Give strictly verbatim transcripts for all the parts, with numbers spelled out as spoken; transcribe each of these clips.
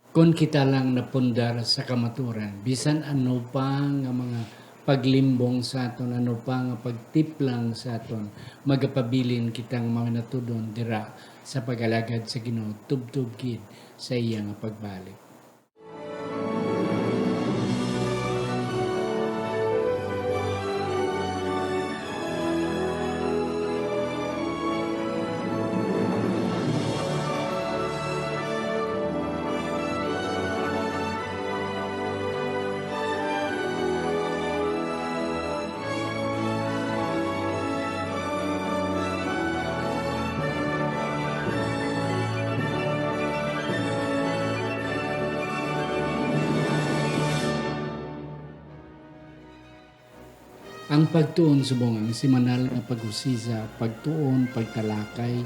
Kon kita lang napundar sa kamaturan, bisan ano pa nga mga paglimbong sa aton, ano pa nga pagtiplang sa aton, magapabilin kitang mga natudon dira sa pag-alagad sa Ginoo, tubtob gid sa iya nga pagbalik. Ang pagtuon subong ang semanal nga pag-usisa, pagtuon, pagtalakay,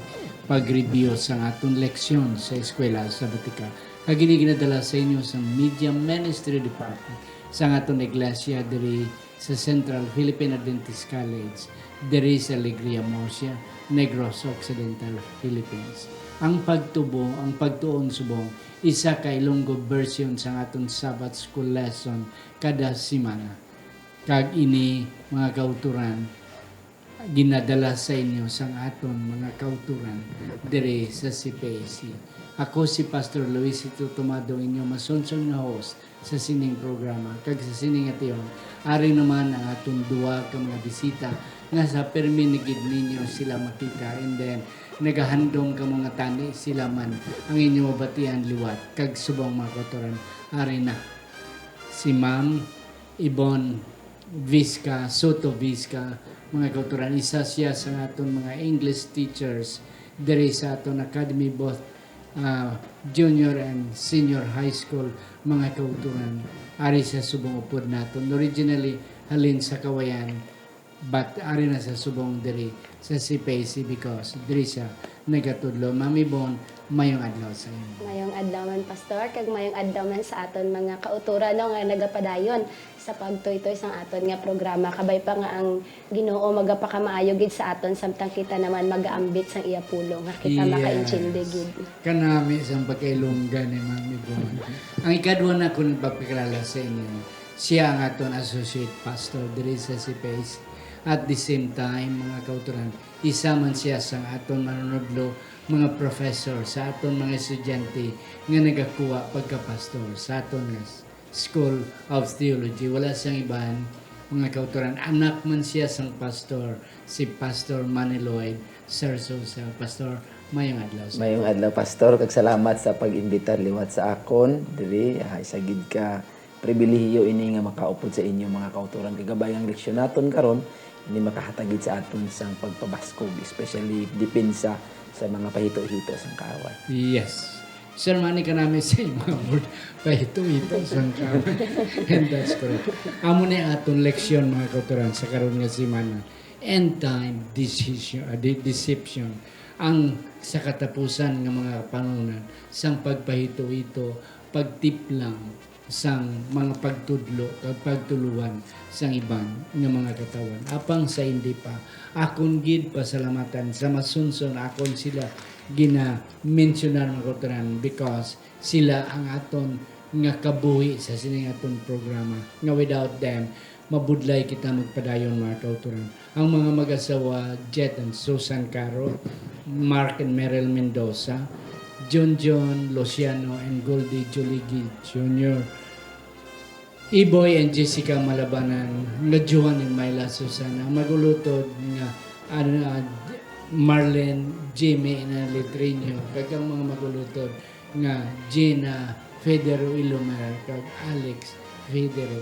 pag-review sang aton leksyon sa eskwela sa Batika. Kag ini ginadala sa inyo sang Media Ministry Department sang aton iglesia diri sa Central Philippine Adventist College, diri sa Alegria, Murcia, Negros Occidental, Philippines. Ang pagtubo, ang pagtuon subong, isa ka Ilonggo version sang aton Sabbath School lesson kada semana. Kag ini, mga kauturan, ginadala sa inyo sang aton mga kauturan diri sa C P A C. Ako si Pastor Luisito Tomado, inyo masunson nga host sa sining programa. Kag sa sining ation, ari naman ang aton duha ka mga bisita nga sa permi na gid ninyo sila makita, and then nagahandom kamo nga tani sila man ang inyo mabatian liwat. Kag subong, mga kauturan, ari na si Ma'am Yvonne Visca, Soto Visca, mga kauturan. Isa siya sa aton mga English teachers diri sa aton academy, both, ah, junior and senior high school, mga kauturan. Ari sa subong upod naton. Originally, halin sa Kawayan, but ari na sa subong diri sa C P A C because diri siya nagatudlo. Ma'am Yvonne, mayong adlaw sa imo. Mayong adlaw man, Pastor, kag mayong adlaw man sa aton mga kauturan, no, nga nagapadayon sa pagtuytoy sang aton nga programa. Kabay pa nga ang Ginoo magapakamaayo gid sa aton, samtang kita naman magaambit sang iya pulong nga kita Yes. makaintindi gid. Kanami sang pagkailongga ni Ma'am Yvonne. Ang ikadua na kung ipapakilala sa inyo, siya ang aton associate pastor diri sa C P A C. At the same time, mga kauturan, isa man siya sang aton manunudlo, mga professor, sa aton mga estudyante nga nagakuha pagka-pastor sa aton nga s-, School of Theology. Wala sang iban, mga kauturan, anak man siya sang pastor, si Pastor Manny Lloyd Sarsosa. Pastor, mayong adlaw sa Mayong adlaw, Pastor, kag salamat sa pag-imbitar liwat sa akon diri. Ah, isa gid ka pribilehiyo ini nga makaupod sa inyo, mga kauturan. Kagabay ang leksyon naton karon, ini makahatag gid sa aton sang pagpabaskog, especially depensa sa mga pahito-hito sang kaaway. Yes. Sir Manny, kanami sa mga word, pahito-hito sang kaaway. And that's correct. Amo ni aton leksyon, mga kauturan, sa karon nga semana. End time decision, ah, de-, deception. Ang sa katapusan nga mga panahon sang pagpahito-hito, pagtiplang, sang mga pagtudlo kag pagtuluhan sang iban nga mga katawhan. Apang sa hindi pa, akon gid pasalamatan sa masunson akon sila gina-mensionar, mga kauturan, because sila ang aton nga kabuhi sa sining aton programa, nga without them, mabudlay kita magpadayon, mga kauturan. Ang mga mag-asawa, Jet and Susan Caro, Mark and Meryl Mendoza, John John, Luciano and Goldie Juligi Junior, Iboy and Jessica Malabanan, nga Johan and Myla Susana, ang mag-ulutod nga, ano, ah, Marlene, Jimmy and Alitrinio, kag ang mga mag-ulutod nga Gina Federo Ilomer kag Alex Federo.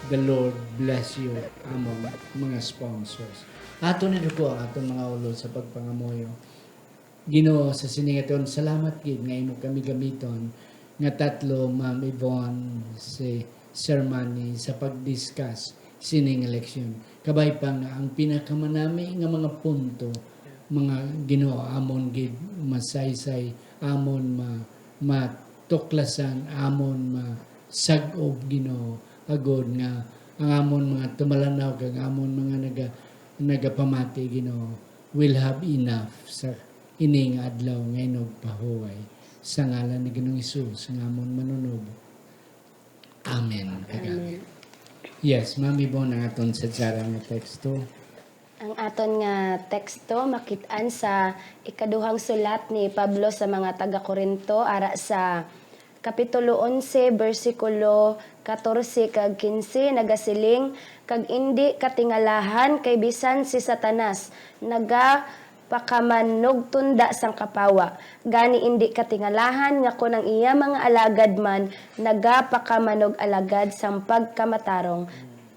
The Lord bless you, among mga sponsors. Ato ni ko ang aton mga ulo sa pagpangamuyo. Ginoo, sa sining aton, salamat gid nga imo kami gamiton nga tatlo, Ma'am Yvonne, si Sir Manny, sa pag-discuss sining eleksyon. Kabay pa nga ang pinakamanami nga mga punto, mga Ginoo, amon gid masaysay, amon ma-, matuklasan, amon masag-ob, Ginoo, agod nga ang amon mga tumalanaw kag amon mga naga-, nagapamati, Ginoo, will have enough sa ini nga adlaw nga inugpahuway. Sa ngalan ni Ginoong Hesus nga amon Manunubos. Amen. Amen. Yes, Mami Bon, ang aton sadsaran nga teksto. Ang aton nga teksto makit-an sa ikaduhang sulat ni Pablo sa mga taga-Corinto, ara sa Kapitulo onse, bersikulo katorse kag kinse, nagasiling, "Kag indi katingalahan, kay bisan si Satanas nagapakamannugtunda sang kapawa, gani indi katingalahan nga kon ang iya mga alagad man nagapakamanug-alagad sang pagkamatarong,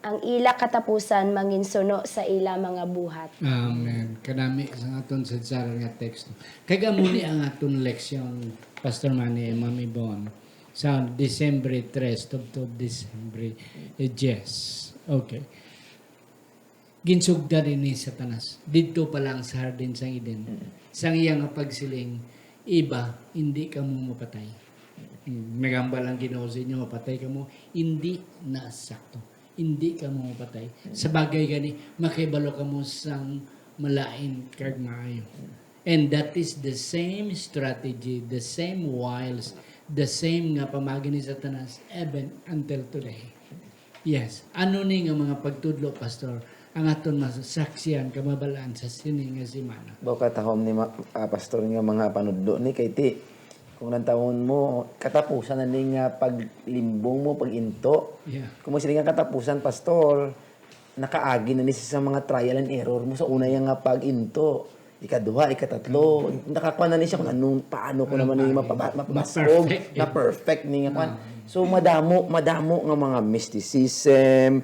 ang ila katapusan manginsuno sa ila mga buhat." Amen. Kanami sa aton sadsaran nga teksto. Kag amo ni ang aton leksyon, Pastor Manny, Mami Bon, sa Disyembre tres tubtob Disyembre diyes. Okay. Ginsugdan ini ni Satanas didto pa lang sa hardin sang Eden. Mm. Sang iya nga pagsiling, "Eva, hindi kamo mapatay." Mm, naghambal ang Ginoo sa inyo, "Mapatay kamo." Hindi na sakto. Hindi kamo mapatay. Mm. Sa bagay gani, makahibalo kamo sang malain kag maayo. Mm. And that is the same strategy, the same wiles, the same nga pamaagi ni Satanas, even until today. Yes. Ano ni nga mga pagtudlo, Pastor, ang aton masaksihan kag mabalaan sa sini nga semana? Daw katahom ni ma-, ah, Pastor, nga mga panudlo ni kay ti, kung nantawon mo, katapusan na ni nga paglimbong mo, pag-into. Yeah. Kung mo sila nga katapusan, Pastor, nakaagi na ni sa mga trial and error mo sa una yang nga pag-into. Ikaduha, ikatatlo, nakakuha na ni siya kung anong, paano ko naman ni Maagi. mapaba-, mapabasog, Ma-perfect. na-perfect ni nga kuan. Ah. So, madamo, madamo nga mga mysticism,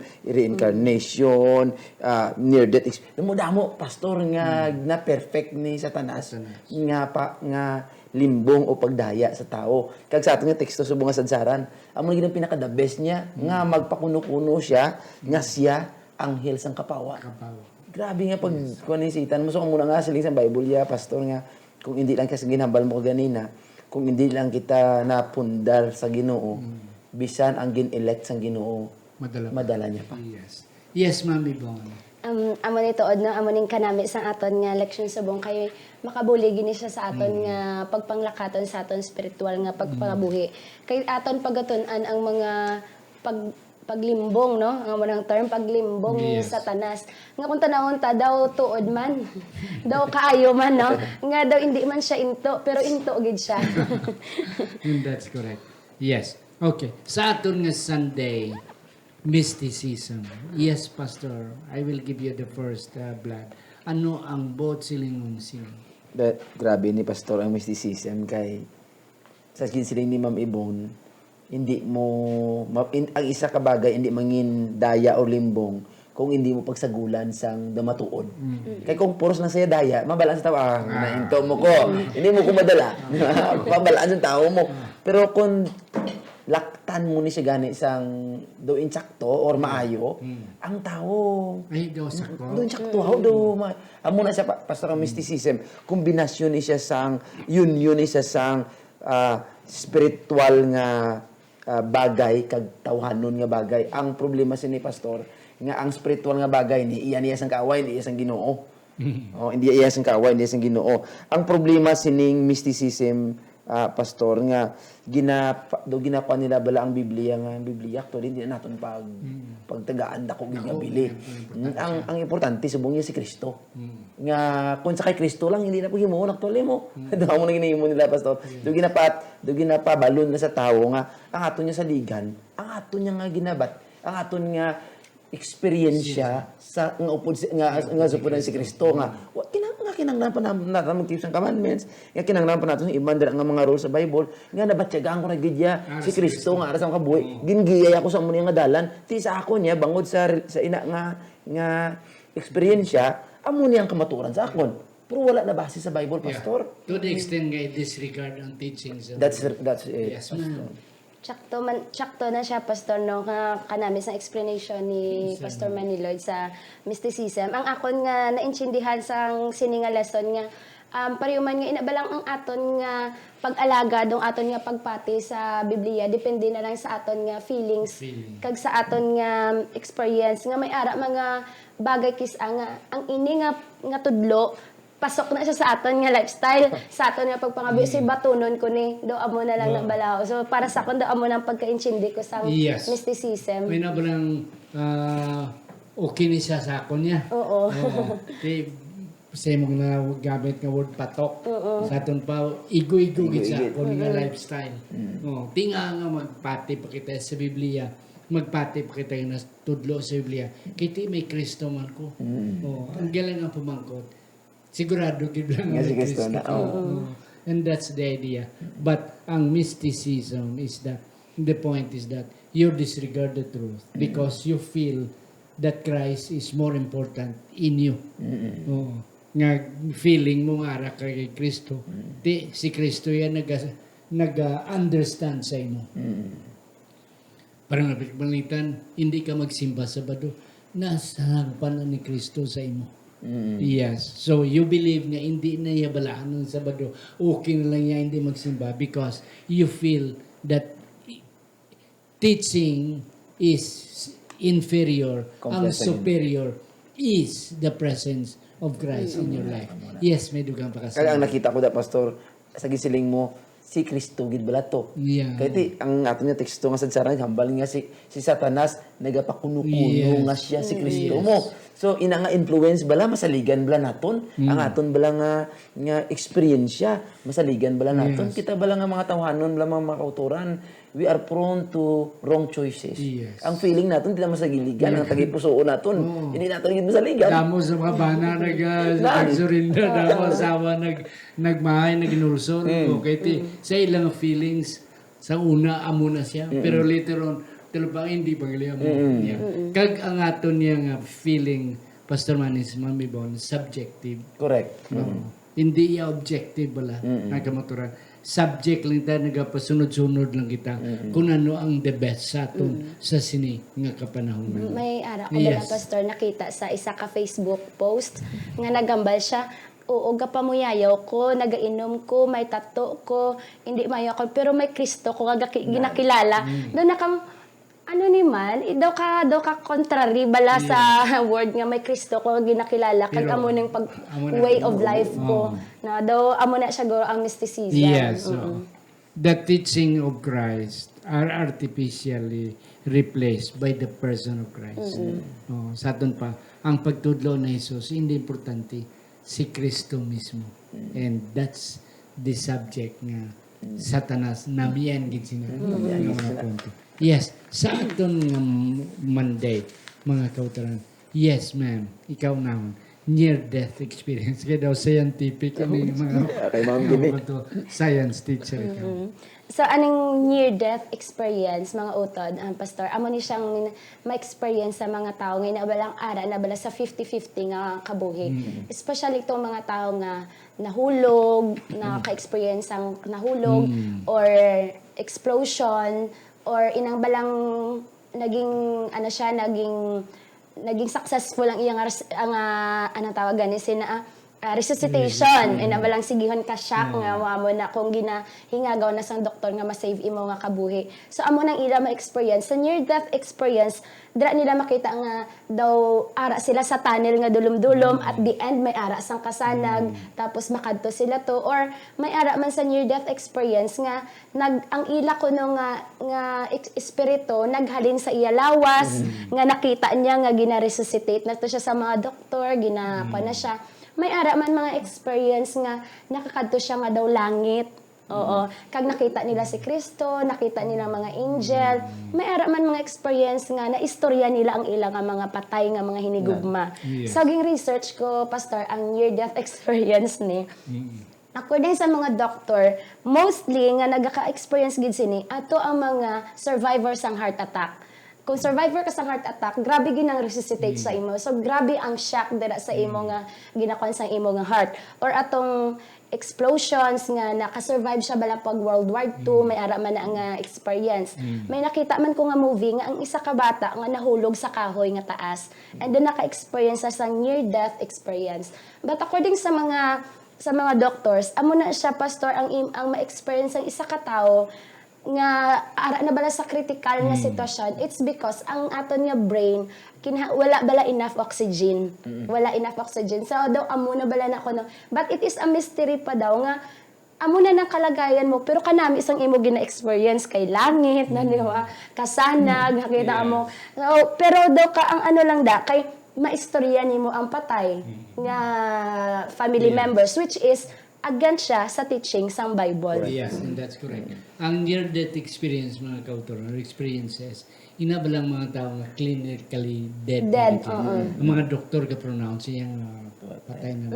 reincarnation, ah, near death ex-, madamo, Pastor, nga Mm. na-perfect ni Satanas, Satanas. nga pa, nga limbong o pagdaya sa tao. Kag sa aton nga teksto subong nga sadsaran, amo na gid ang pinaka-the best niya, Mm. nga magpakuno-kuno siya, nga Mm. siya anghel sang kapawa. Kapawa. Grabe nga pag Yes. kuwan ni Satan. Musuko mo na nga, siling sa Bible, ya, Pastor, nga kung hindi lang kasi ginhambal mo ganina, kung hindi lang kita napundar sa Ginoo, Mm. bisan ang gin-elect sang Ginoo, Madala pa. madala niya pa. Yes. Yes, Mami Bon. Um, amo ni tuod, no? Amo ning kanami sang aton nga leksyon subong kay makabulig gini siya sa aton Mm. nga pagpanglakaton sa aton spiritual nga Mm. pagpangabuhi. Kay aton pagatun-an ang mga pag-, paglimbong, no? Ang amo nang term, paglimbong ni Yes. Satanas. Nga kung tanawon ta, daw tuod man. Daw kaayo man, no? Nga daw hindi man siya into, pero into gid siya. And that's correct. Yes. Okay. Sa aton nga Sunday, mysticism. Yes, Pastor, I will give you the first, uh, blood. Ano ang buot silingon sini? Da-, grabe ni Pastor ang mysticism kay sa ginsiling ni Ma'am Ibon, hindi mo, ma-, in-, ang isa ka bagay hindi mangin daya o limbong kung hindi mo pagsagulan sang damatuod. Mm. Kay kung puros lang siya daya, mabalaan sa tao, "Ah, Ah. nainto mo ko." Mm. Hindi mo ko madala. Mabalaan sa tao mo. Ah. Pero kung laktan mo ni siya gani sang do insakto or Mm. maayo, Mm. ang tao Ay, do sakto. do insakto, Mm. do ma-, amo na siya, pa-, Pastor, ang Mm. mysticism. Kombinasyon ni siya sang, union ni siya sang, ah, spiritual nga, ah, bagay kag tawhanon nga bagay. Ang problema sini, Pastor, nga ang spiritual nga bagay ni iya niya sang kaaway, ni iya sang Ginoo. Mm. Oh, hindi iya sang kaaway, hindi iya sang Ginoo. Ang problema sining mysticism, ah, Pastor, nga ginapa-, do ginapa nila bala ang Biblia nga ang Biblia actually hindi na naton pag-, Mm. pagtagaan dako gid nga Dako, bili. yan ang importante. Mm, ang, ang importante subong niya si Kristo. Mm. Nga kung sa kay Kristo lang, hindi na po himuon actually mo. Mm. Daw mo na ginahimo nila, Pastor. Yes. Do ginapat-, do ginapabalon na sa tawo nga ang aton nga saligan, ang aton nga ginabat, ang aton nga eksperyensya Yes. sa nga upod si, nga, nga supunan si Kristo nga, wa, kinang-, nga kinahanglan pa nam-, naton mag-keep sang commandments, nga kinahanglan pa naton sa iban dira nga mga rules sa Bible, nga nabatyagan ko na gid ya Ah, si si Kristo Kristo. nga ara sa mga kabuhi. Mm. Gingiyay ako sa amo niya nga dalan. Ti sa akon niya, bangod sa, sa ina nga, nga eksperyensya, amo niya ang kamatuoran sa akon. Pero wala na base sa Bible, Yeah. Pastor. To the extent nga i-disregard ang teachings of That's, the that's it, Yes, Pastor. ma'am. Tsakto man, tsakto na siya, Pastor, no, nga kanami sang explanation ni Yes, Pastor ma'am. Manny Lloyd sa mysticism. Ang akon nga naintindihan sang sini nga lesson nga, um, pareho man nga ina ba lang ang aton nga pag-alagad, ang aton nga pagpati sa Biblia, depende na lang sa aton nga feelings, Feeling. kag sa aton nga experience, nga may ara mga bagay kis-a nga ang ini nga, nga tudlo, pasok na siya sa aton nga lifestyle, sa aton nga pagpangabuhi. So, batunon ko ni, daw amo na lang Wow. Nabalaho. So, para sa akon, daw amo nang pagkaintindi ko sa Yes. mysticism. May na ba lang, ah, okay ni siya sa akon niya? Oo. Oo. Di, sa imong na gamit nga word patok. Oo. Sa aton pa, igo-igo gid sa Igo-igo. akon nga lifestyle. Oh, tinga nga magpati pa kita sa Biblia, magpati pa kita nga tudlo sa Biblia. Kiti may Kristo man ko. Oh, ang galing ang pamangkot. Sigurado gid lang Nga nga si Kristo Kristo na, ka. oh. Oh. And that's the idea. But ang mysticism is that, the point is that you disregard the truth because you feel that Christ is more important in you. Oo. Nga feeling mo nga ara ka kay Kristo. Di, si Kristo yan naga, naga-understand sa imo. Parang napagmalitan, hindi ka magsimba Sabado. Nasangpan na ni Kristo sa imo. Yes. So you believe nga hindi na iya balaan ang Sabado. Okay na lang niya hindi magsimba because you feel that teaching is inferior. Ang Complex na yun. Superior is the presence of Christ in your life. Yes, may dugang pa kasi. Kaya ang nakita ko da, Pastor, sa gisiling mo, si Kristo gid bala to. Yeah. Kaya ti, ang aton nga teksto nga sadsaran, hambal nga si, si Satanas, nagapakuno-kuno Yes. nga siya si Kristo Yes. mo. So, ina nga influence bala, masaligan bala naton. Mm. Ang aton bala nga, nga eksperyensya, masaligan bala naton. Yes. Kita bala nga mga tawhanon bala, mga, mga kautoran, we are prone to wrong choices. Yes. Ang feeling naton, di na masaligan. Ang tagipusoon naton, Oo. hindi naton gid masaligan. Damo sa mga bana nag, ah, Dami. nagsurrender, damo asawa nag, nagmahay, nag-inulsor. Mm. Okay, ti, sa ilang feelings, sa una, amo na siya. Pero later on, talupang hindi pa gali amo. Mm. Yeah. Kag ang aton niya nga feeling, Pastor Manis, Ma'am Yvonne, subjective. Correct. No? Hindi iya objective bala, Mm-mm. nga kamaturan. Subject lang ta, nagapasunod-sunod lang kita kung ano ang the best sa aton sa sini nga kapanahonan. May ara ko bala, Yes. Pastor, nakita sa isa ka Facebook post nga nagambal siya, "Oo, gapamuyayaw ko, nagainom ko, may tato ko, hindi mayo ako, pero may Kristo ko nga gaki- ginakilala." Daw nakang, ano ni man, eh, daw ka, daw ka contrary bala sa word nga may Kristo ko nga ginakilala, kag Pero, amo ning pag amo na, way of oo, life ko. oo. Na daw, amo na siya, guro, ang mysticism. Yes, Mm-mm. oo. The teaching of Christ are artificially replaced by the person of Christ. Oh, sa aton pa, ang pagtudlo ni Jesus, hindi importante, si Kristo mismo. And that's the subject nga Satanas namian gid sina nga mga punto. Yes, sa aton nga Monday, mga kautoran, yes, ma'am, ikaw naman, near-death experience. Kaya daw scientific, ano yung mga Kay Ma'am Gini. mga to, science teacher ikaw. Mm. So, aning near-death experience, mga utod, ang pastor, amo ni siyang min- ma-experience sa mga tao nga inabalang ara na bala sa fifty fifty nga kabuhi. Especially itong mga tao nga nahulog, naka-experience ang nahulog, or explosion, or inang balang naging, ano siya, naging naging successful ang iyang res- ang ah, anong tawag gani sina ah, ah, resuscitation. Ina balang sigihon ka shock nga wa mo na kung ginahingagaw na sang doktor nga ma-save imo nga kabuhi. So amo nang ila ma-experience sa near death experience, dira nila makita nga daw ara sila sa tunnel nga dulom-dulom, at the end may ara sang kasanag, tapos makadto sila to, or may ara man sa near death experience nga nag ang ila kuno nga nga ex- espiritu naghalin sa iya lawas, nga nakita niya nga gina-resuscitate na to siya sa mga doktor, gina kuwan na siya. May ara man mga experience nga nakakadto siya nga daw langit. Oo. Kag nakita nila si Kristo, nakita nila mga angel. May ara man mga experience nga naistorya nila ang ila nga mga patay nga mga hinigugma. Yes. Sa ging research ko, Pastor, ang near death experience ni, according sa mga doktor, mostly nga nagaka-experience gid sini ato ang mga survivor sang heart attack. Kung survivor ka sang heart attack, grabe gid ang resuscitate sa imo. So grabe ang shock dira sa imo nga ginakuan sa imo nga heart. Or atong explosions nga naka-survive siya bala pag World War two, may ara man na nga experience. May nakita man ko nga movie nga ang isa ka bata nga nahulog sa kahoy nga taas, and then naka-experience siya sa near death experience. But according sa mga sa mga doctors, amo na siya, Pastor, ang im- ang ma-experience ang isa ka tawo nga ara na bala sa critical nga sitwasyon, it's because ang aton nga brain kinha-, wala bala enough oxygen. Wala enough oxygen. So, daw amo na bala na kuno. But it is a mystery pa daw nga amo na nang kalagayan mo, pero kanami sang imo gina-experience kay langit na, di ba? Kasanag, nakita mo. So, pero daw ka, ang ano lang da, kay maistorya nimo ang patay nga family members, which is against siya sa teaching sang Bible. Yes, and that's correct. Ang near-death experience, mga kauturan, or experiences, ina ba lang mga tao nga clinically dead? Dead, Medyo. Oo. Ang mga doktor ka-pronounce niya nga patay na.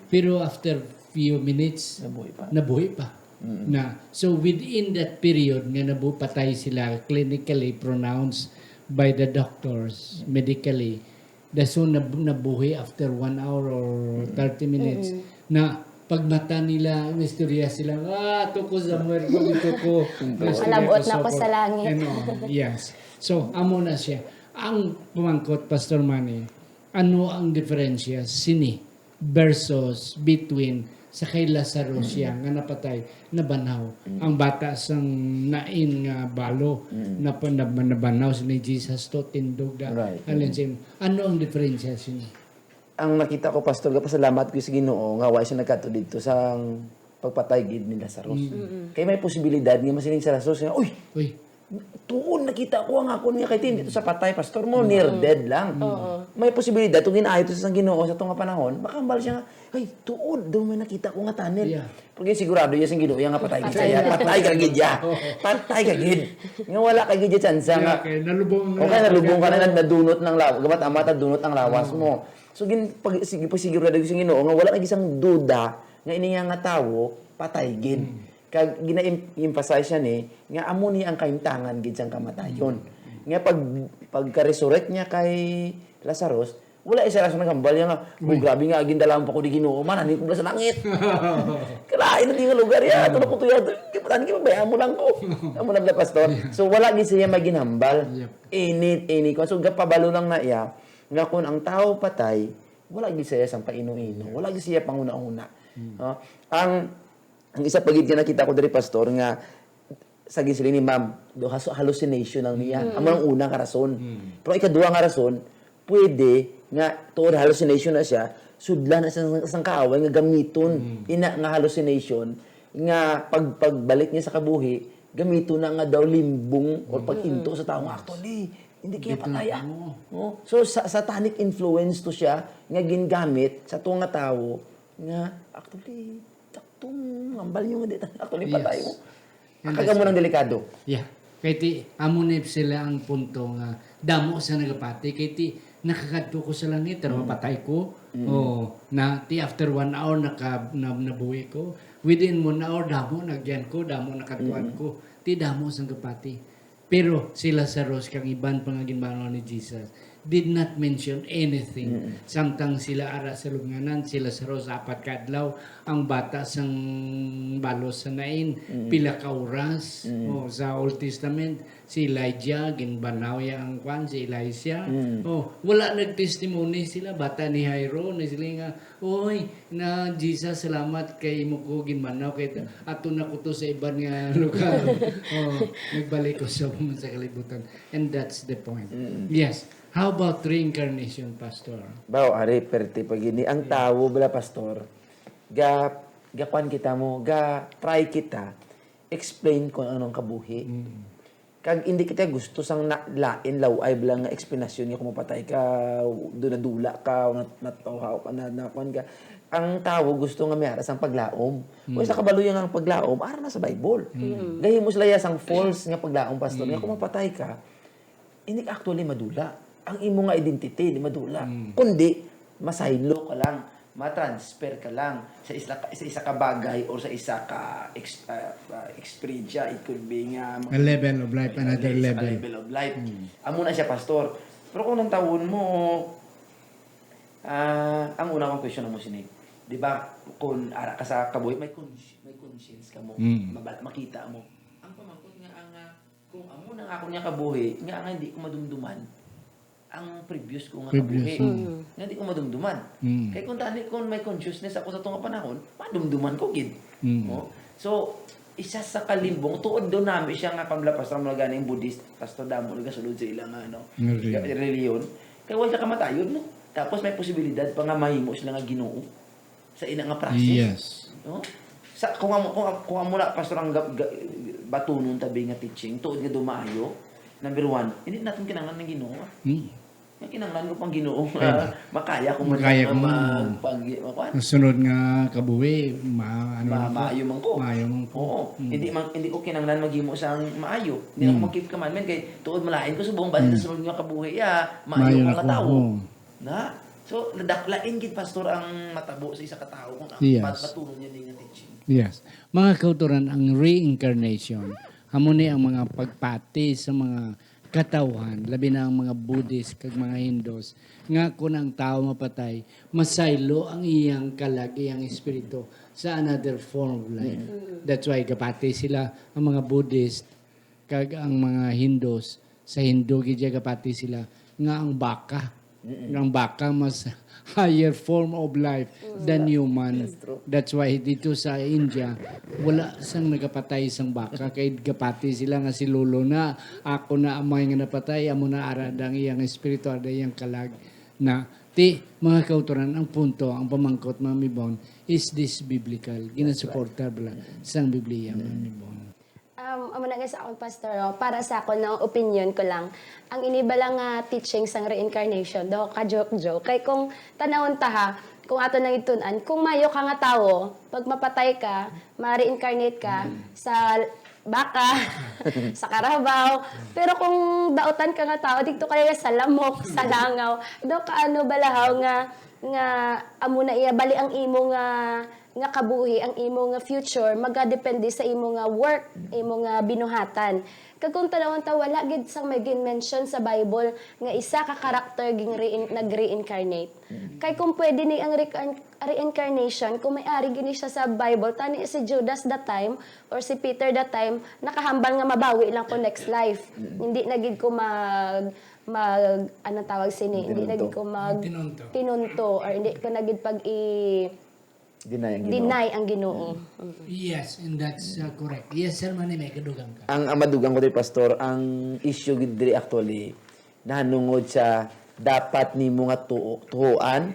Pero after few minutes, Nabuhi pa. Nabuhi pa. Na. So within that period nga nabu patay sila, clinically pronounced by the doctors, medically, the soon nab- nabuhi after one hour or thirty minutes, na pagmata nila, naistorya sila, ah, tuko sa muerto, tuko. Malabot na ko sa langit. Ano, yes. So, amo na siya. Ang pamangkot, Pastor Manny, ano ang diferensya sini versus between sa kay Lazarus siya nga napatay, nabanhaw? Ang bata sang Nain nga balo, napa- nab- nabanhaw si ni Jesus to, tindog da. Right. Alin siya, ano ang diferensya sini? Ang nakita ko, Pastor, gapasalamat ko sa Ginoo nga wa siya nagkadto didto sa pagpatay gid ni Lazarus. Kay may posibilidad nga masiling si Lazarus nga, "Uy, Uy, tuon, nakita ko ang akon nga kay Tim dito sa patay, Pastor, mo near dead lang." May posibilidad kung ginayo to sa Ginoo sa tunga panahon, baka hambal siya nga, "Ay, tuod daw may nakita ko nga tunnel." Yeah. Porque sigurado niya sa Ginoo nga patay gid Patay siya. na. Patay ka gid ya. Patay ka gid. Nga wala ka gid ya chance nga. Okay, nalubong Okay, nalubong ka na, nadunot ng lawas. Gamat amat, nadunot ang lawas mo. So, gin, pag, sige, pag sigurado sa Ginoo nga wala na isang duda nga ini nga, nga tawo, patay gid. Kag gina-emphasize siya ni, nga amo ni ang kahimtangan gid sang kamatayon. Nga pag, pagka-resurrect niya kay Lazarus, wala isa lang sa naghambal niya nga, "Oh, grabe nga, gindala pa ko di Ginoo, man, ani ko sa langit." Kalain na di nga lugar ya, ato na ko tuya, kipatan, kipabayaan mo lang ko. Amo na bala, Pastor. So, wala gid siya may ginhambal. Yep. Init, init ko. So, gapabalo lang na iya, nga kung ang tao patay, wala gid siya sang paino-ino. Wala gid siya panguna-una. Ah, ang, ang isa pa gid nga nakita ko diri, Pastor, nga sa ginsiling ni Ma'am, do has- hallucination lang niya. Amo ang una nga rason. Pero ikaduha nga rason, pwede nga tuod hallucination na siya, sudlan na sang, sang kaaway nga gamiton ina nga hallucination nga pag pagbalik niya sa kabuhi, gamiton na nga daw limbong or paghinto sa tao nga actually hindi kaya patay ah. No? So sa satanic influence to siya nga gingamit sa tuo nga tawo nga actually Tong hambal niyo nga di ta-, actually, patay mo. Ang kagamo ng delikado. Yeah. Kay ti, amo ni sila ang punto nga damo sa nagapati. Kay ti, nakakadto ko sa langit, pero mapatay ko. Oh, na ti after one hour naka, na, nabuhi ko. Within one hour, damo nagyan ko, damo nakadtuan ko. Ti damo sa nagapati. Pero si Lazarus kag iban pa nga ginbanhaw ni Jesus did not mention anything. Samtang sila ara sa lubnganan, si Lazarus apat ka adlaw, ang bata sang balos sa Nain, pila ka oras. Oh, sa Old Testament, si Elijah, ginbanhaw ya ang kwan, si Elijah. Oh, wala nagtestimony sila, bata ni Jairo, ni sila nga, "Oy, na Jesus, salamat kay imo ko ginbanhaw, kay ta-, ato na ko to sa iban nga lugar." Oh, nagbalik ko sa, sa kalibutan. And that's the point. Yes. How about reincarnation, Pastor? Bao, ari, perte pa gini. Ang tawo bala, Pastor, ga, ga kwan kita mo, ga try kita, explain kung anong kabuhi. Kag hindi kita gusto sang na, lain, law-ay bala nga explanation nga kung mapatay ka, do nadula ka, o nat-, natawhaw ka, na, na, kwan ka. Ang tawo gusto nga may ara sang paglaom. Kung isa kabalo yang ang paglaom, ara na sa Bible. Gahimo sila ya sang false nga paglaom, Pastor, nga kung mapatay ka, hindi ka actually madula. Ang imo nga identity, di madula. Kundi, masaylo ka lang, matransfer ka lang sa isa, sa isa ka bagay or sa isa ka ex-, ah, ah, experience. It could be nga A level of life, another sa level. Level of life. Amo na siya, Pastor. Pero kung nantawon mo, ah, ang una kong question mo sinig, di ba, kung ara ka sa kabuhi, may, cons- may conscience ka mo, mabal- makita mo. Ang pamangkot nga ang, ah, kung amo nang ako niya kabuhi, nga nga hindi ko madumduman ang previous ko nga Previous, kabuhi. mm. Nga di ko madumduman. Mm. Kay kung tani, kung may consciousness ako sa tunga panahon, madumduman ko gid. Mm. No? So, Isa sa kalimbong, tuod daw nami siya nga pamla pastor, mga ganing Buddhist, pastor, damo nagasulod sa ila nga, ano, Nga reliyon. ga-, reliyon. Kay wala kamatayon, no? Tapos may posibilidad pa nga mahimo sila nga Ginoo sa ina nga process. Yes. No? Sa, kung amo, kung, kung amo na, pastor, ang ga, ga, batunon tabi nga teaching, tuod nga dumaayo, number one, hindi natin kinahanglan ng Ginoo. Ah. Hmm. Nga kinahanglan ko pang Ginoo. Ay, Makaya ko man makaya lang ko man. mag, pag, mag, Ang sunod nga kabuhi, ma, ano Ma-, na po? Maayo man ko. Maayo man ko. Oo. Mm. Hindi man, hindi ko kinahanglan maghimo sang maayo. Hindi ako Mm. mag-keep commandment kay tuod malain ko subong bali Mm. sa sunod nga kabuhi, ya, maayo Maayo ko na nga ko. tawo. Oo. Na? So, lain gid, pastor, ang matabo sa isa ka tawo kung ang Yes. pat-, paturon niya ni nga teaching. Yes. Mga kautoran, ang reincarnation, amo ni ang mga pagpati sa mga katawhan, labi na ang mga Buddhist kag mga Hindus, nga kung ang tawo mapatay, masaylo ang iyang kalag, iyang espiritu sa another form of life. That's why gapati sila, ang mga Buddhist kag ang mga Hindus, sa Hindu gid siya gapati sila nga ang baka, nga ang baka mas higher form of life than human. That's true. That's why dito sa India, wala sang nagapatay sang baka kay gapati sila nga si lolo na, ako na amay nga napatay, amo na ara dang iyang espiritu, ara iyang kalag na. Ti, mga kautoran, ang punto, ang pamangkot, Ma'am Yvonne, is this biblical? Ginasuporta bala sang Biblia, Ma'am Yvonne? Um, amo na nga sa akong pastor, oh, para sa akon, no, opinion ko lang. Ang ini bala nga teaching sang reincarnation, daw ka-joke-joke. Kay kung tanawon ta ha, kung ato nang itun-an, kung mayo ka nga tawo, pag mapatay ka, ma-reincarnate ka sa baka, sa karabaw. Pero kung dautan ka nga tawo, dito kaya sa lamok, sa langaw. Daw ka ano balahaw nga, nga amo na iya, bali ang imo nga, nga kabuhi, ang imo nga future, magadepende sa imo nga work, imo nga binuhatan. Kag kung tanawon ta, wala gid sang may gin-mention sa Bible nga isa ka karakter ging rein-, nag-reincarnate. Kay kung pwede ni ang rein-, reincarnation, kung may ari gini siya sa Bible, tani si Judas that time or si Peter that time, nakahambal nga mabawi lang ko next life. Hindi na gid ko mag, mag, anong tawag sini? Hindi na gid ko mag Tinunto. tinunto or hindi ko na gid pag i Deny ang Ginoo. deny ang Ginoo. Mm. Yes, and that's uh, correct. Yes, Sir Manny, may kadugang ka. Ang, ang madugang ko diri, pastor, ang issue gid diri actually nahanungod sa dapat nimo nga tuo-, tuhoan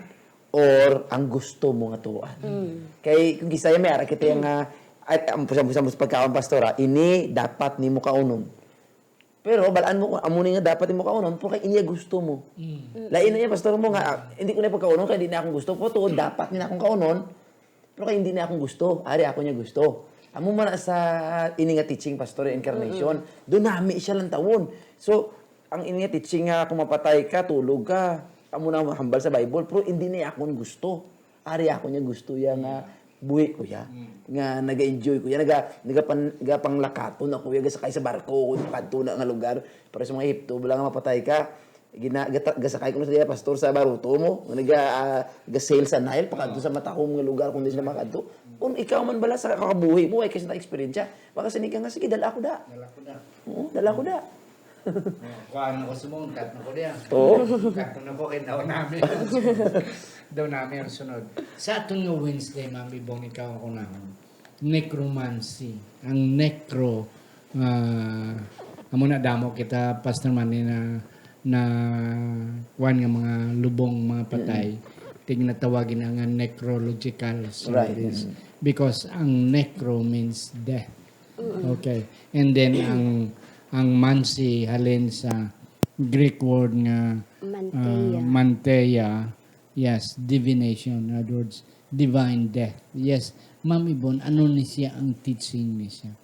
or ang gusto mo nga tuhoan. Kay kung kisaya may ara kita nga, ay, ang pusang-pusang pagkaon, pastor, ha, ini dapat nimo kaunon. Pero balaan mo kung amo ni nga dapat nimo kaunon, pero kay iya gusto mo. Lain na niya, pastor, mo nga, ah, hindi ko na pagkaunon kay hindi na akong gusto. Pero tuod, dapat ni na akong kaunon, pero kay hindi na akong gusto. Ari ako niya gusto. Amo man na sa ini nga teaching, pastor, incarnation. Doon nami siya lang tawon. So, ang ini nga teaching nga kung mapatay ka, tulog ka, amo na hambal sa Bible, pero hindi na akong gusto. Ari ako niya gusto ya nga buhi ko ya. Nga naga-enjoy ko ya. Naga, nagapan, nagapanglakaton ako ya. Gasakay sa barko ako kadto na nga lugar. Pero sa mga Ehipto, wala nga mapatay ka. Gina, gata, gasakay ko na sa pastor sa baruto mo. Nga naga, ah, ga-sail sa Nile, pakadto sa matahom nga lugar kung di sila makadto. Kung ikaw man bala sa kakabuhi mo, ay kasi na-experience siya. Baka sinig ka nga, sige, dala ako da. Dala ko na. Oo, dala ako da. Kuhaan ako sumong, cut na ko diyan. Oo. Cut na ko kay daw namin. Daw namin ang sunod. Sa aton nga Wednesday, Ma'am Ibong, ikaw ang kunahon. Necromancy. Ang necro, ah, amo na damo kita, Pastor Manny, na, na kuwan nga mga lubong, mga patay. Tig natawagin na nga necrological service. Because ang necro means death. Okay. And then ang ang mansi halin sa Greek word nga Manteia. ah, manteia, yes, divination. In other words, divine death. Yes. Ma'am Ibon, ano ni siya ang teaching ni siya?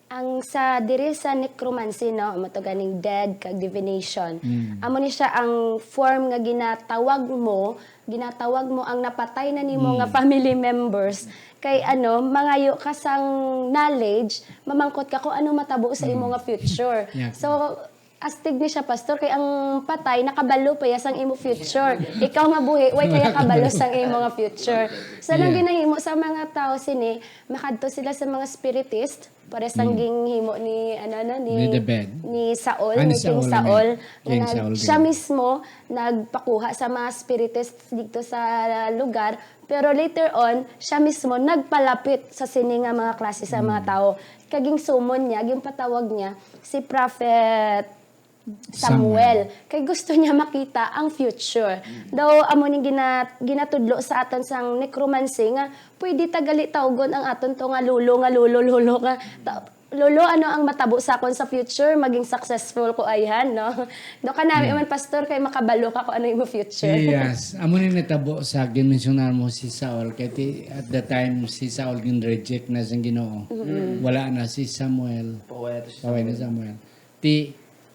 Ang sa diri sa necromancy, no, amo to ganing dead kag divination. Amo ni siya ang form nga ginatawag mo, ginatawag mo ang napatay na nimo nga family members. Kay ano, mangayo ka sang knowledge, mamangkot ka kung ano matabo sa imo nga future. Yeah. So, astig ni siya, pastor, kay ang patay nakabalo pa ya sang imo future. Ikaw nga buhi, way kaya kabalo sang imo nga future. So, nang Yeah. ginahimo sa mga tao sini, makadto sila sa mga spiritist, Pares ang ginhimo ni, ano, ano, ni, Ni David. ni Saul, Ah, ni ni King Saul, Saul, ano. King nga nag-, Saul siya din. mismo nagpakuha sa mga spiritists dito sa lugar, pero later on, siya mismo nagpalapit sa sini nga mga klase sa mga Mm. tao. Kag ginsummon niya, ginpatawag niya si Prophet Samuel. Samuel. Kay gusto niya makita ang future. Mm. Daw, amo ning gina-, ginatudlo sa aton sang necromancy nga pwede ta gali tawgon ang aton to nga lolo, nga lolo, lolo, nga ta-, "Lolo, ano ang matabo sa akon sa future? Maging successful ko ayhan," no? Do kanami Mm. man, Pastor, kay makabalo ka kung ano imo future. Yes. Amo ni natabo sa ginmensyonar mo si Saul. Kay ti-, at the time, si Saul gin-reject na sang Ginoo. Mm-mm. Wala na si Samuel. Paway na to si Paway na Samuel. Samuel. Ti,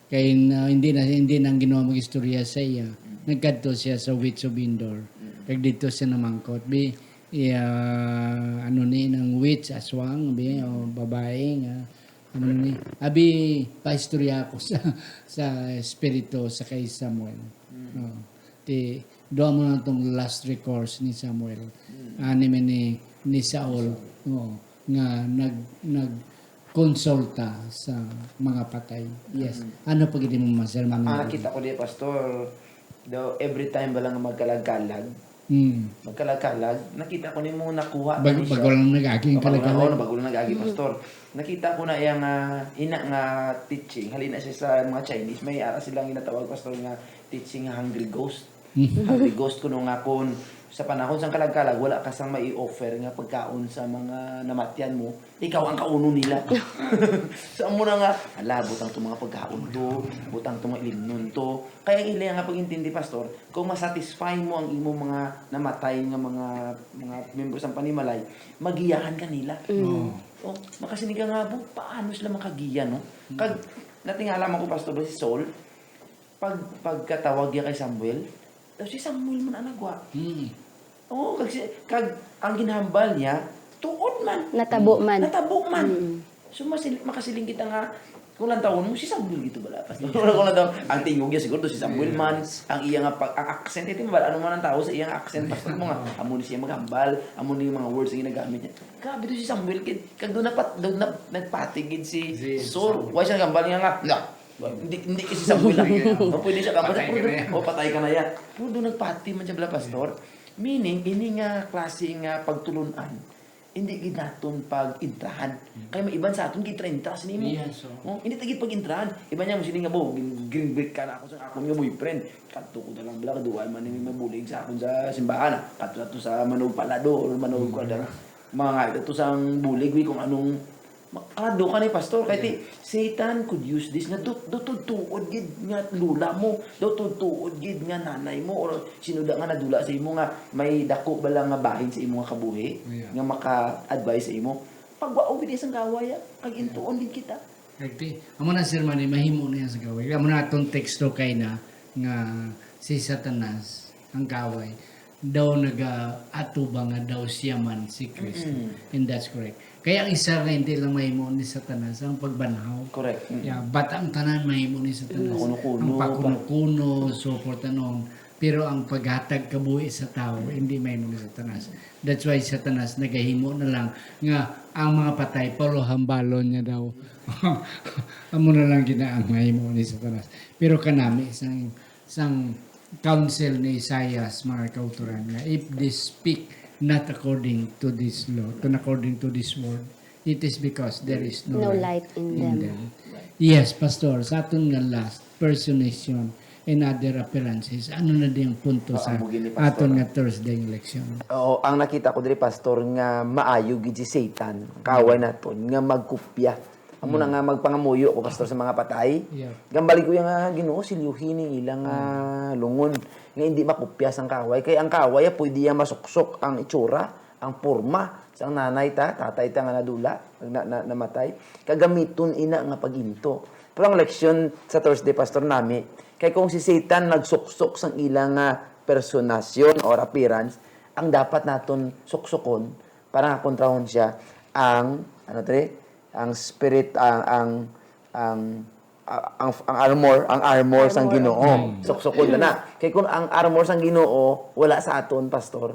kay na, hindi na, hindi na ang Ginoo mag-istorya sa iya. Mm. Nagkadto siya sa Witch of Endor. Mm. Kag dito siya namangkot. Bi, iya, ano ni, nang witch, aswang, bi, o babae nga, ano ni. Abi, paistorya ako sa, sa espiritu sa kay Samuel. Mm. No. Ti, duha mo na tong last recourse ni Samuel. Mm. Ani man ni, ni Saul. Saul. Oo. Nga nag-, nag-, konsulta sa mga patay. Yes. Mm. Ano pa gid mo, Master Mami? Ah, nakita ko di, Pastor, daw every time ba lang magkalag-kalag, Mm. magkalag-kalag, nakita ko nimo nakuha Bag-, na ni siya. Bago lang nag-agi ang Bago lang, kalag-kalag. Oo, bago lang nag-agi, Mm. Pastor. Nakita ko na iya nga, ina nga teaching, halin na siya sa mga Chinese, may ara silang ginatawag, Pastor, nga teaching nga hungry ghost. Ang request ko nung nga kun sa panahon sang kalag-kalag, wala ka sang mai-offer nga pagkaon sa mga namatyan mo, ikaw ang kaunon nila. So, amo na nga, "Ala, butang to mga pagkaon to, butang to mga ilimnon to." Kaya ang ila nga pag-intindi, Pastor, kung masatisfy mo ang imong mga namatay nga mga, mga membro sang panimalay, magiyahan ka nila. Mm. Oh, makasiling ka nga, "Bu, paano sila makagiya, no?" Kag, natingala man ko, Pastor, ba si Saul, pag, pagkatawag niya kay Samuel, daw si Samuel man ang nagwa. Hmm. Oo, kag si, kag ang ginhambal niya, tuod man. Natabo man. Natabo man. Mm. So, masili-, makasiling kita nga, kung lantawon mo, si Samuel gito bala. Kung lantawon, ang tingog niya siguro, si Samuel man, Yes. ang iya nga pag-, ang accent, ito, bala, ano man ang tao sa iya nga accent, Pastor, mo nga, amo ni siya maghambal, amo ni yung mga words nga ginagamit niya. Grabe to si Samuel, kag, kag doon napat-, doon na, nagpatigid si Si Saul. Saul. Why siya naghambal niya nga, "Nah, hindi, hindi kasi Samuel lang." No, pwede siya kamo, Patay ka na yan. "Oh, patay ka na yan." Pero doon nagpati man siya, bala, Pastor. Meaning, ini nga klase nga pagtulunan, hindi gid naton pag-intrahan. Hmm. Kay may iban sa aton, gid-intra-intra sa nimo. Yes, oh. Oh, hindi ta gid pag-intrahan. Iban niya, mo sini nga, "Bo, gin-, gin-break ka na ako sa akon nga boyfriend. Kadto ko na lang, bala, kaduway man ni mabulig sa akon sa simbahan, ah. Kadto na to sa Manug Palado, or Manug, Mm. kuwan na. Mga nga, ito sang bulig, wi, kung anong Makado ka ni, Pastor, kay ti, Yeah. Satan could use this nga dut-, dutod-tuod gid nga lula mo, dutod-tuod gid nga nanay mo, or sino da nga nadula sa imo nga may dako bala nga bahin sa imo nga kabuhi, Yeah. nga maka-advise sa imo. Pagwaon gid sang kaway, ah, kag Yeah. intuon gid kita. Kag ti, amo na, Sir Manny, mahimo niya sa kaway. Amo na atong teksto kay na nga si Satanas, ang kaway, daw nagaatubang nga daw siya man si Kristo. Mm-mm. And that's correct. Kaya ang isa nga hindi lang mahimo ni Satanas, ang pagbanhaw. Correct. Mm. Yeah, but ang tanan mahimo ni Satanas. Pakuno-kuno, Ang pakuno-kuno, so forth and on. Pero ang paghatag kabuhi sa tao, hindi mahimo ni Satanas. That's why Satanas nagahimo na lang nga ang mga patay, paluhambalon niya daw. Amo na lang gina ang mahimo ni Satanas. Pero kanami, sang, sang counsel ni Isaias, mga kauturan, nga, "If they speak not according to this law, to, according to this word, it is because there is no No light light in in them." them. Yes, Pastor, sa aton nga last, personation and other appearances, ano na di ang punto Oh, sa amo gini, Pastor. aton nga Thursday leksyon? Oo, ang nakita ko diri, Pastor, nga maayo gid si Satan, kaaway Mm. naton, nga magkopya. Amo na Mm. nga magpangamuyo ko, Pastor, sa mga patay. Yeah. Gambali ko yung, ah, Ginoo, silyuhi ning ilang, Mm. ah, lungon nga hindi makopya sang kaaway. Kay ang kaaway, ah, pwede yang masuksok ang itsura, ang porma sang nanay ta, tatay ta nga nadula, na, na, namatay. Kag gamiton ina nga pag-into. Pero ang leksyon sa Thursday, Pastor, nami, kay kung si Satan nagsuksok sang ila nga personasyon or appearance, ang dapat naton suksukon para nga kontrahon siya ang, ano, tre? Ang spirit, ang, ang, ang, a-, ang, ang armor, ang armor sang Armor of Ginoo. God. Mm. Suksukon na na. Kay kung ang armor sang Ginoo wala sa aton, Pastor,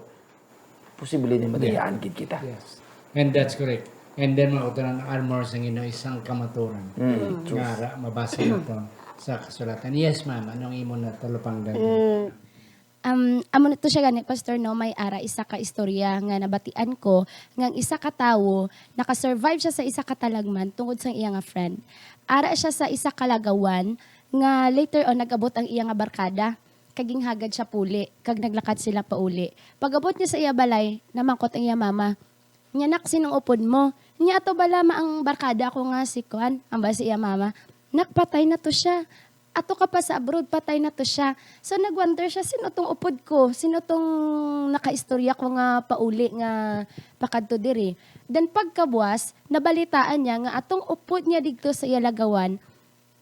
posible na madayaan Yeah. gid kita. Yes. And that's correct. And then, mga kauturan, ang armor sa Ginoo, isang kamaturan. Mm, nga ara, mabasa naton sa kasulatan. Yes, ma'am. Anong imo na talupangdan? Mm. Um, amo na to siya gani, Pastor, no? May ara isa ka istorya nga nabatian ko nga ang isa ka tawo nakasurvive siya sa isa ka talagman tungod sa iya nga friend. Ara siya sa isa ka lagawan nga later on nag-abot ang iya nga barkada kag ginhagad siya puli kag naglakat sila pauli. Pag-abot niya sa iya balay, namangkot ang iya mama, "Nya, nak, sinong upod mo?" "Nya, ato bala ma ang barkada ko nga si kuan," ang ba sa iya mama. "Nak, patay na to siya. Ato ka pa sa abroad, patay na to siya." So nagwonder siya, "Sino tong upod ko? Sino tong nakaistorya ko nga pauli nga pakadto diri?" Then pagkabuas, nabalitaan niya nga atong upod niya didto sa iya lagawan,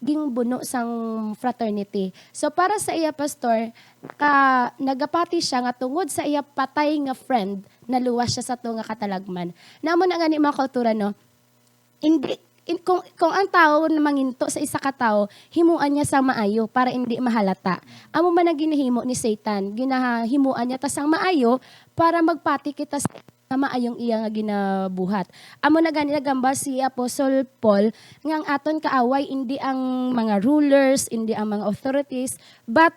gingbuno sang fraternity. So para sa iya, Pastor, ka nagapati siya nga tungod sa iya patay nga friend, naluwas siya sa to nga katalagman. Namo na gani, mga kauturan, no? Hindi in, kung, kung ang tawo na manginto sa isa ka tawo, himuan niya sang maayo para hindi mahalata. Amo man ang ginahimo ni Satan. Ginahimuan niya ta sang maayo para magpati kita sa nga maayong iya nga ginabuhat. Amo na gani nagamba si Apostle Paul nga ang aton kaaway indi ang mga rulers, indi ang mga authorities, but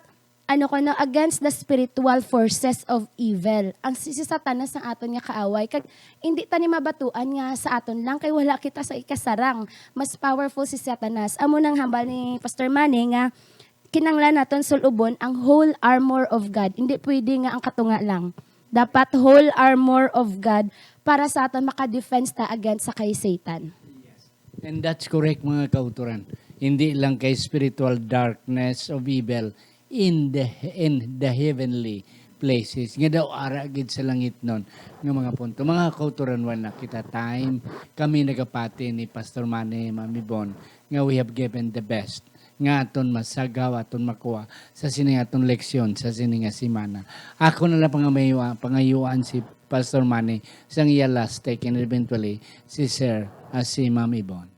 ano ko no, against the spiritual forces of evil. Ang si, si Satanas ang aton nga kaaway, kag indi ta ni mabatuan nga sa aton lang kay wala kita sa ikasarang. Mas powerful si Satanas. Amo nang hambal ni Pastor Manny nga kinanglan naton sul-ubon ang whole armor of God. Hindi pwede nga ang katunga lang. Dapat whole armor of God para sa aton maka-defense ta against sa kay Satan. And that's correct, mga kauturan. Hindi lang kay spiritual darkness of evil in the in the heavenly places. Nga daw ara gid sa langitnon nga mga punto. Mga kauturan, wala kita time. Kami nagapati ni Pastor Manny, Ma'am Yvonne, nga we have given the best nga aton masagaw, aton makuha sa sini nga aton leksyon sa sini nga semana. Ako na lang pangamayua-, pangayuan si Pastor Manny sang iya last take, and eventually si Sir, ah, si Ma'am Yvonne.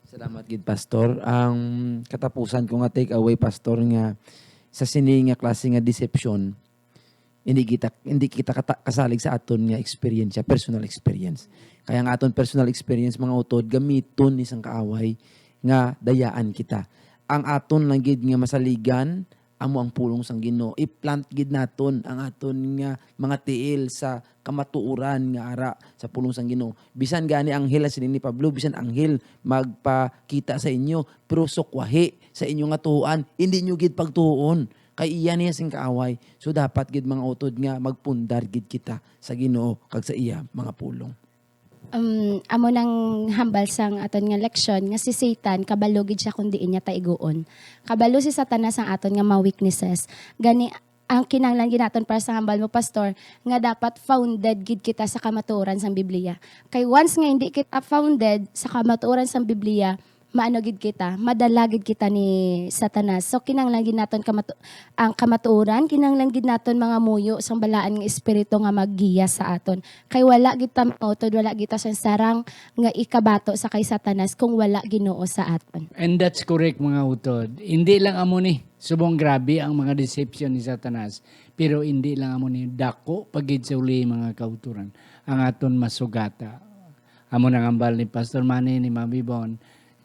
Salamat gid, Pastor. Ang katapusan ko nga take away, Pastor, nga sa sini nga klase nga deception, hindi kita hindi kita kata, kasalig sa aton nga experience, personal experience. Kaya ang aton personal experience, mga utod, gamiton ni sang kaaway nga dayaan kita. Ang aton lang gid nga masaligan amo ang pulong sang Ginoo. I-plant gid naton ang aton nga mga tiil sa kamatuoran nga ara sa pulong sang Ginoo. Bisan gani anghel, siling ni Pablo, bisan anghel magpakita sa inyo, pero sukwahi sa inyo nga tuohan, hindi nyo gid pagtuon. Kay iya niya sing kaaway. So dapat gid, mga utod, nga magpundar gid kita sa Ginoo kag sa iya mga pulong. Um, amo nang hambal sang aton nga leksyon nga si Satan kabalo gid siya kung diin niya ta iguon. Kabalo si Satanas ang aton nga mga weaknesses. Gani ang kinahanglan gid naton para sa hambal mo, Pastor, nga dapat founded gid kita sa kamatuoran sang Biblia. Kay once nga hindi kita founded sa kamatuoran sang Biblia, maano gid kita, madala gid kita ni Satanas. So kinahanglan gid naton kamatu- ang kamatuoran, kinahanglan gid naton mangamuyo sang balaan nga espiritu nga maggiya sa aton. Kay wala gid ta mautod, wala gid ta sang sarang nga ikabato sa kay Satanas kung wala Ginoo sa aton. And that's correct, mga utod. Hindi lang amo ni, subong grabe ang mga deception ni Satanas, pero hindi lang amo ni, dako pa gid sa uli, mga kauturan, ang aton masugata. Amo nang hambal ni Pastor Manny, ni Ma'am Yvonne,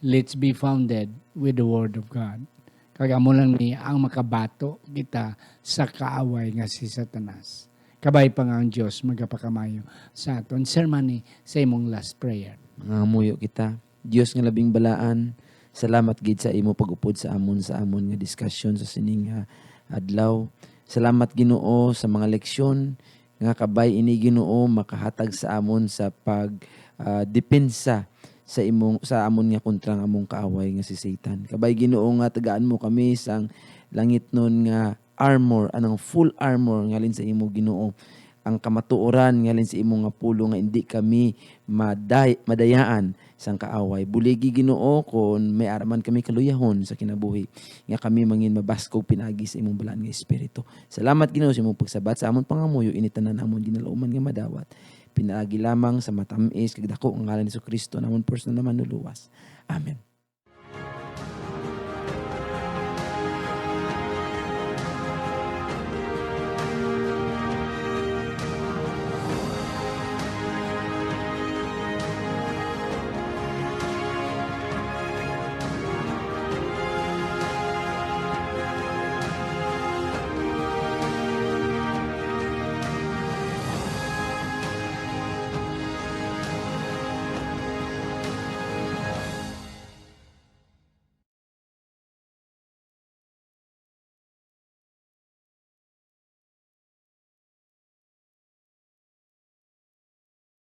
let's be founded with the Word of God. Kag amo lang ni ang makabato kita sa kaaway nga si Satanas. Kabay pa nga ang Dios magapakamaayo sa aton. Sir Manny, sa imong last prayer. Mangamuyo kita. Dios nga labing balaan, salamat gid sa imo pag-upod sa amon, sa amon nga diskusyon sa sining nga adlaw. Salamat, Ginoo, sa mga leksyon nga kabay ini, Ginoo, makahatag sa amon sa pag, ah, depensa sa imong, sa amon nga kontra nga among kaaway nga si Satan. Kabay, Ginoo, nga tagaan mo kami sang langitnon nga armor, anang full armor ngalin sa imo, Ginoo, ang kamatuoran ngalin sa imo nga pulong, nga indi kami maday-, madayaan sang kaaway. Buligi, Ginoo, kon may ara man kami kaluyahon sa kinabuhi, nga kami mangin mabaskog pinaagi sa imong balaan nga Espiritu. Salamat, Ginoo, sa imong pagsabat sa amon pangamuyo, ini tanan amon ginalauman nga madawat pinaagi lamang sa matam-is kag dako nga ngalan ni Jesu-Cristo, namon personal nga Manluluwas. Amen.